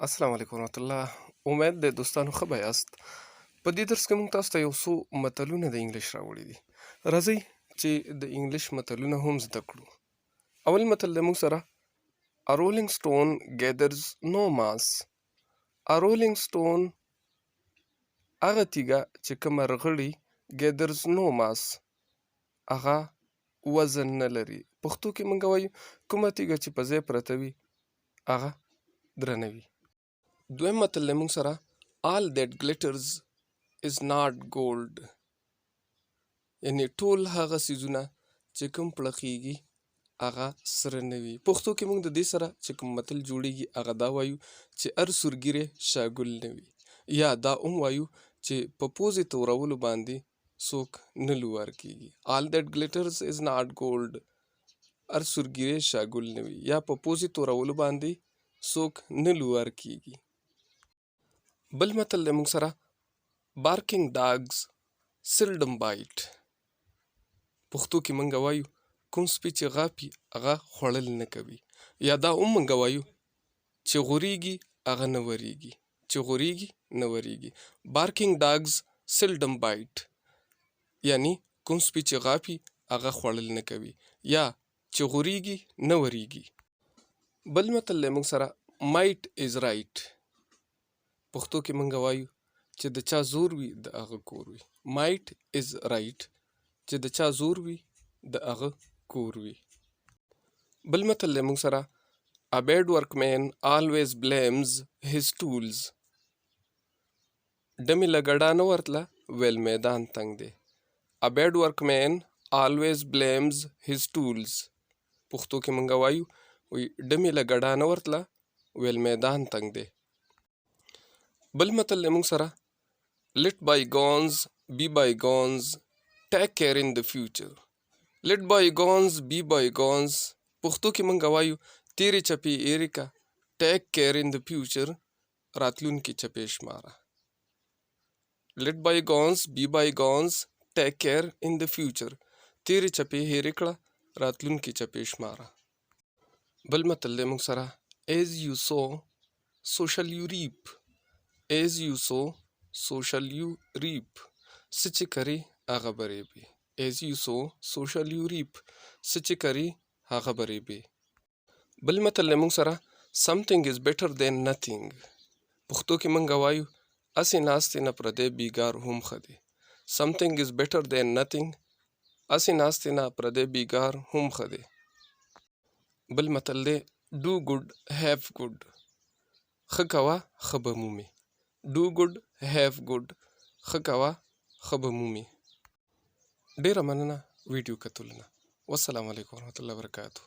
السلام علیکم ورحمت الله. امید دی دوستانو ښه به یاست. په دې درس کې موږ تاسو ته یو څو متلونه د انګلیش راوړي دي. راځئ چې د انګلیش متلونه هم زده کړو. اول متل دی موږ سره: A rolling stone gathers no moss. A rolling stone، هغه تیږه چې کومه رغړي، gathers no moss، هغه وزن نه لري. پښتو کې موږ وایو کومه تیږه چې په ځای پرته وي، هغه درنه وي. دویم متل دی موږ سره: All that glitters is not gold. یعنی ټول هغه څیزونه چې کوم پړقیږي، هغه سره نه وي. پښتو کې موږ د دې سره چې کوم متل جوړیږي، هغه دا وایو چې هر سورګیری شاګل نه وي، یا دا هم وایو چې په پوزې تورولو باندې څوک نه لوار کیږي. All that glitters is not gold، هر سورګیری شاګل نه وي، یا په پوزې تورولو باندې څوک نه لوار کیږي. بل متل دی موږ سره: Barking dogs seldom bite. پښتو کې موږ وایو کوم سپی چې غاپي، هغه خوړل نه کوي، یا دا هم موږ وایو چې غوریږي، هغه نه وریږي. چې غوریږي، نه وریږي. Barking dogs seldom bite، یعنی کوم سپی چې غاپي، هغه خوړل نه کوي، یا چې غوریږي، نه وریږي. بل متل دی موږ سره: Might is right. پښتو کې موږ وایو چې د چا زور وي، د هغه کور وي. Might is right، چې د چا زور وي، د هغه کور وي. بل متل دی موږ سره: A bad workman always blames his tools. ډمې له ګډا نه ورتله، ویل میدان تنګ دی. A bad workman always blames his tools. پښتو کې موږ وایو وی ډمې له ګډا نه ورتله، ویل میدان تنګ دی. بل متل دی موږ سره: Let bygones be bygones, take care in the future. Let bygones be bygones، پښتو کې موږ وایو تیرې چپې ایرې که، take care in the future، راتلونکې چپې شماره. Let bygones be bygones, take care in the future، تیرې چپې هېرې کړه، راتلونکې چپې شماره. بل متل دی موږ سره: As you sow, so shall you reap. As you sow, so shall you reap. څه چې کرې، هغه به ریبې. As you sow, so shall you reap. څه چې کرې، هغه به ریبې. بل متل دی موږ سره: Something is better than nothing. پښتو کې موږ وایو هسې ناستې نه پردی بیګار هم ښه دی. Something is better than nothing، هسې ناستې نه پردی بیګار هم ښه دی. بل متل دی: Do good, have good. ښه کوه، ښه به مومې. Do good, have good. ښه کوه، ښه به مومې. ډېره مننه ویډیو کتلو نه. والسلام علیکم ورحمت الله وبرکاته.